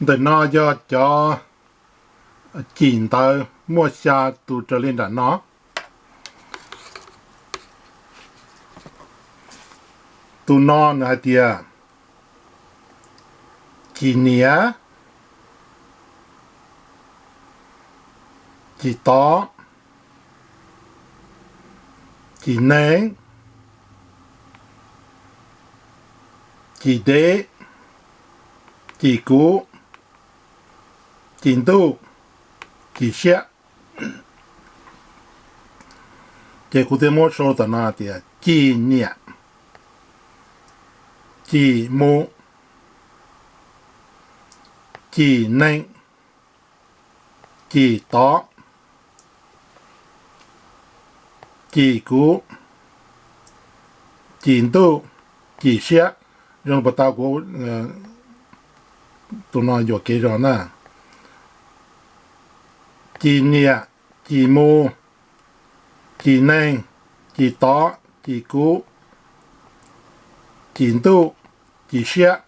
Ntawm no yog cov cim ntawv muaj xya tus raws li nram no. Tus no nws hais tias cim niam, cim tod, cim neeg, cim dev, cim kuv, cim ntuj, cim siab. Ces kuv thiaj muab sau tam no tias cim niam, cim mus, cim neeg, cim tod, cim kuv, cim ntuj, cim siab. Zoo li puag ta kuv, tus no yuam kev zog na. Cim niam, cim mus, cim neeg, cim tod, cim kuv, cim ntuj, cim siab.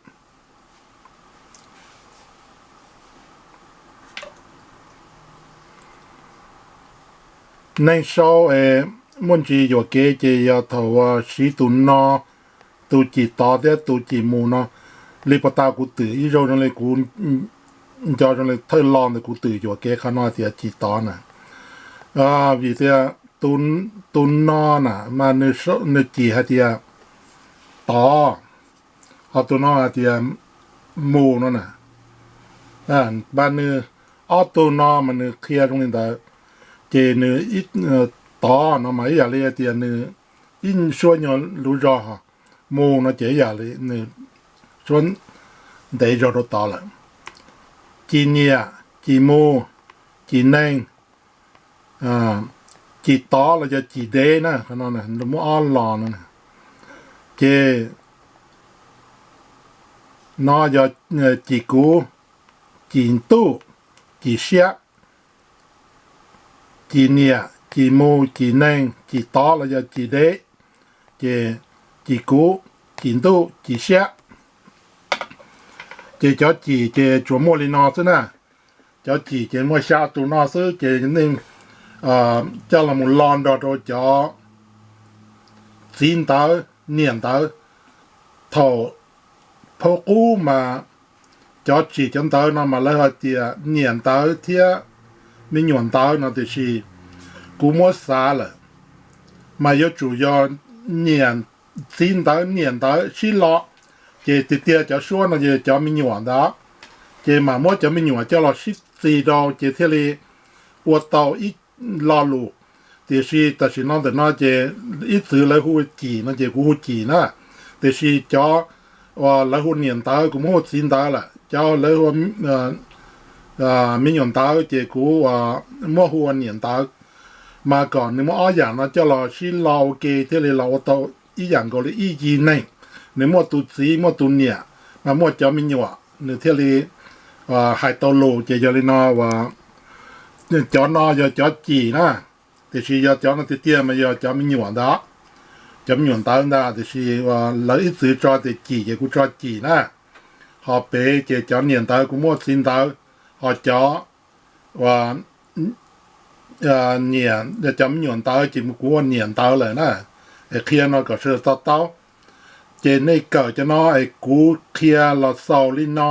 Neeg sau es muaj ntsis yuam kev ces yog thaum uas siv tus no, tus cim tod thiab tus cim mus no. Li puag ta kuv twm ib zaug zoo li kuv nco zoo li thawj lo ntawd kuv twm yuam kev qhov no tias cim tod na. Vim tias tus no na mas nws cim hais tias tod, ho tus no hais tias mus no na. Mas nws ob tug no mas nws qhia zoo li ntawd, ces nws tod no mas ib yam li tias nws ib suab nyuag lub zog, mus no ces ib yam li nws suab ntev zog rau tod lawm. Cim niam, cim mus, cim neeg, cim tod los yog cim dev na, qhov no muab ob lo no. Ces no yog cim kuv, cim ntuj, cim siab, cim niam, cim mus, cim neeg, cim tod los yog cim dev, ces cim kuv, cim ntuj, cim siab. Ces cov cim ces tsuas muaj li no xwb na. Cov cim ces muaj xya tus no xwb ces nej coj los mus lo nrog rau cov txiv ntawv, niam ntawv. Thaum phau qub mas cov tsim cov ntawv no mas lawv hais tias niam ntawv thiab me nyuam ntawv no, tiam sis kuv muab xav lawm mas yuav tsum yog niam, txiv ntawv niam ntawv sib lo, ces tiag tiag cov suab no yog cov me nyuam ntawd, ces mam muab cov me nyuam coj los sib txis rau ces thiaj li ua tau ib lo lus. Tiam sis tam sim no ntawm no ces ib txwv lawv hu cim no ces kuv hu cim na, tiam sis cov uas lawv hu niam ntawv kuv muab hu txiv ntawv lawm, cov lawv hu me nyuam ntawv ces kuv muab hu ua niam ntawv. Mas kom nws muab ob yam no coj los sib lo ua ke thiaj li los ua tau ib yam nkaus li ib yig neeg. Nws muaj tus txiv muaj tus niam, mas muaj cov me nyuam nws thiaj li hais tau lus. Ces yog li no, cov no yog cov cim na, tiam sis yog cov no tiag tiag mas yog cov me nyuam ntawd, cov me nyuam ntawv ntag, tiam sis lawv ib txwv tso tias cim ces kuv tso cim na. Ho pem ces cov niam ntawv kuv muab txiv ntawv, ho cov uas niam, cov me nyuam ntawv ces kuv ua niam ntawv lawm na. Es qhia no kom sawv daws to taub. Ces nej kawm cov no es kuv qhia los xaus li no,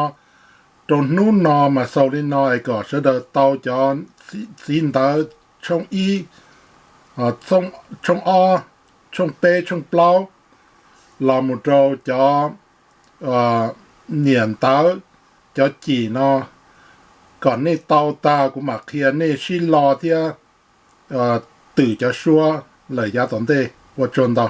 rau hnub no mas xaus li no es kom sawv daws tau cov txiv ntawv tshooj ib, tshooj ob, tshooj peb, tshooj plaub, los mus rau cov niam ntawv, cov cim no, kom nej tau tag kuv mam qhia nej sib lo thiab twm cov suab lawm yav tom ntej. Ua tsaug ntau.